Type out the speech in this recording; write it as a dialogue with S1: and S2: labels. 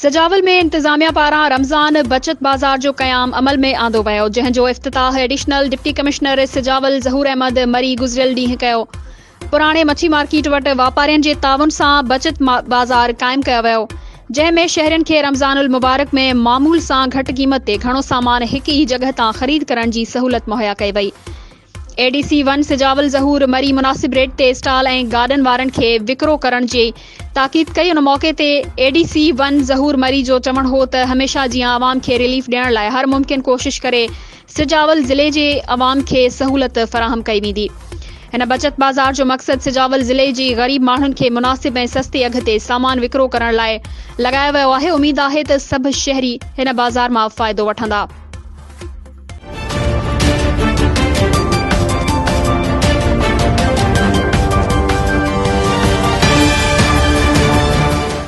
S1: سجاول ۾ انتظاميا پاران رمضان بچت بازار جو قيام عمل ۾ آندو ويو، جنهن جو افتتاح additional deputy commissioner Sujawal Zahoor Ahmed Marri گذريل ڏينهن ڪيو. پراڻي مڇي مارڪيٽ وٽ واپارين جي تعاون سان بچت بازار قائم ڪيو ويو، جنهن ۾ شهرين کي رمضان المبارڪ ۾ معمول سان گهٽ قيمت تي گهڻو سامان هڪ ئي جڳهه تان خريد ڪرڻ جي سهولت مهيا ڪئي وئي. A D C one Sujawal Zahoor Marri مناسب ريٽ تي اسٽال ۽ گاڏن وارن کي وڪرو ڪرڻ جي تاڪيد ڪئي ان موقعي تي A D C one Zahoor Marri جو چوڻ هو ته هميشه جيان عوام کي رليف ڏيڻ لاء هر ممڪن ڪوشش ڪري سجاول ضلعي جي عوام کي سهولت فراهم ڪئي ويندي هن بچت بازار جو مقصد سجاول ضلعي جي غريب ماڻهن کي مناسب ۽ سستي اگهه تي سامان وڪرو ڪرڻ لاء لڳايو ويو آهي اميد آهي ته سڀ شهري هن بازار مان فائدو وٺندا.